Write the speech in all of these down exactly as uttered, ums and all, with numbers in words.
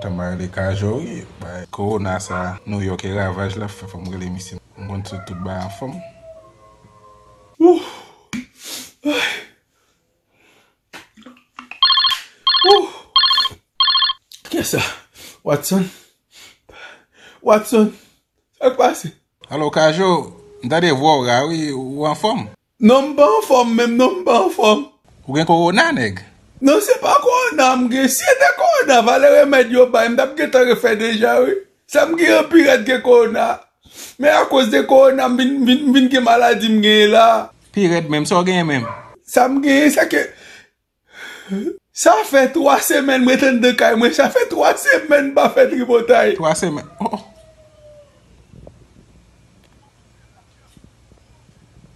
Tann m rele Kajo, wi. Bay, kowona sa, Nouyòk e ravaj l ap fè, fò m rele misye. M konn sou tout bagay anfòm. Wouh! Wouh! Kiyès sa? Watson? Watson? Sa k pase? Alo, Kajo, m tande vwa w la, wi, ou anfòm? Non, m pa anfòm menm, non, m pa anfòm. Ou gen kowona, nèg? Non, se pa kowona m gen. Si se te kowona, valè remèd yo bay, m t ap gentan refè deja, wi. Sa m gen an pi rèd ke kowona. Men akoz de kowona, m vin, vin, vin gen maladi m genyen la. Pi rèd menm, sa w genyen menm? Sa m genyen, se ke sa fè twa semèn mwen t anndan kay mwen. Sa fè twa semèn m pa fè tripotay. Twa semèn. Oh, oh.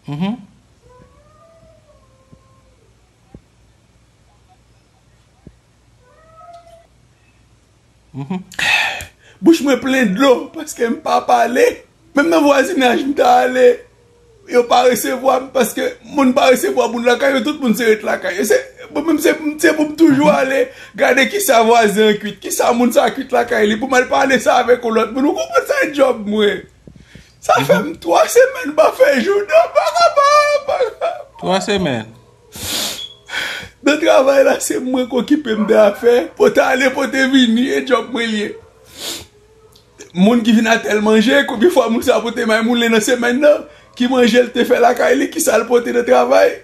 Mhm. Mhm. Bouch mwen plen dlo paske m pa pale. Menm nan vwazinaj m ta ale, yo pa resevwa m paske moun pa resevwa moun lakay yo, tout moun se ret lakay yo. Se, mwen menm se, se pou m toujou ale gade kisa vwazen an kwit, kisa moun sa kwit lakay li, pou m al pale sa avèk yon lòt moun. Ou konprann sa e djòb mwen? Sa fè m twa semèn pa fè jounen, pa kapab, pa kapab. Twa semèn. Nan travay la, se mwen k okipe m de afè. Pote ale, pote vini, e djòb mwen li ye. Moun ki vin atèl manje, konbyen fwa moun sa pote may moulen nan semèn nan? Ki manje l te fè lakay li, kisa l pote nan travay?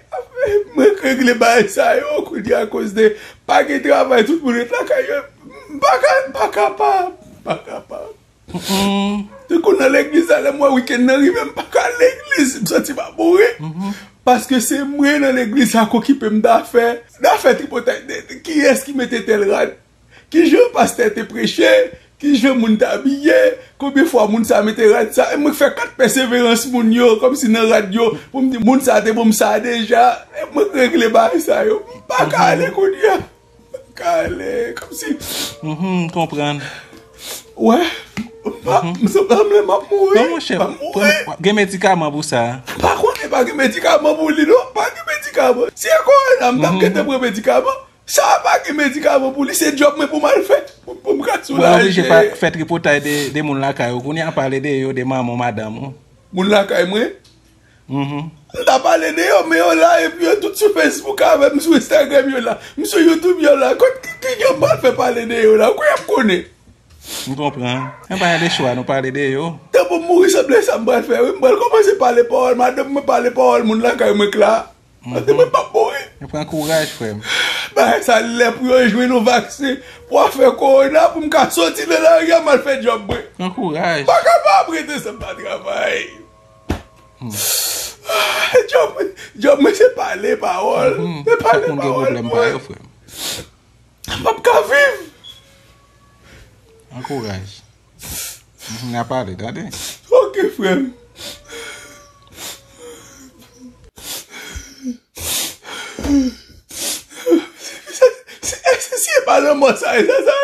Mwen k regle bagay sa yo, kounye a akoz de pa gen travay, tout moun ret lakay yo. M pa ka, m pa kapab, m pa kapab. Mm-mm. Tankou nan legliz la, lè m wè wikenn nan rive, m pa ka al legliz, m santi m ap mouri. Mhm. Paske se mwen nan legliz sa k okipe m dafè. Dafè tripotay, de, de, kiyès ki mete tèl rad? Kijan pastè te preche? Kijan moun t abiye? Konbyen fwa moun sa mete rad sa? E mwen k fè kat pèseverans moun yo, kòmsi nan rad yo, pou m di moun sa te ban m sa deja. E mwen k regle bagay sa yo. M pa ka ale kounye a. Kale, kòmsi. Mhm, m konprann. Wè, m pa, m sanble m ap mouri. Non, monchè, m ap mouri. Pran, gen medikaman pou sa. M pa konnen pa gen medikaman pou li, non. Pa gen medikaman. Si e kowona, m t ap gentan pran medikaman. Sa pa gen medikaman pou li, se djòb mwen pou m al fè. Pou, pou m ka soulaje. Mwen oblije pa fè tripotay de, de moun lakay ou. Kounye a pale de yo, de manman w, madanm ou. Moun lakay mwen? Mhm. M ta pale de yo, men yo la, epi yo tout sou Facebook avè m, sou Instagram yo la, m sou YouTube yo la. Kot ki, ki yo pral fè pale de yo la? Ou kwè y ap konnen? M konprann. Men pa gen de chwa, nou pale de yo. Tan pou m mouri, sanble sa m pral fè, wi. M pral kòmanse pale pawòl madanm mwen, pale pawòl moun lakay mwen k la. Paske mwen p ap mouri. Men pran kouraj, frè m. Bagay sa lè pou yo jwenn yon vaksen pou afè kowona, pou m ka soti nan lari a, m al fè djòb mwen. Pran kouraj. M pa kapab rete san m pa travay. Djòb mwen, djòb mwen se pale pawòl. Mhm. Se pale pawòl mwen. Chak moun gen pwoblèm pa yo, frè m. M p ap ka viv. Ankouraj. Mhm, n a pale, tande. Ok, frè m. Si, si, si, si e pa lanmò sa ye, sa, sa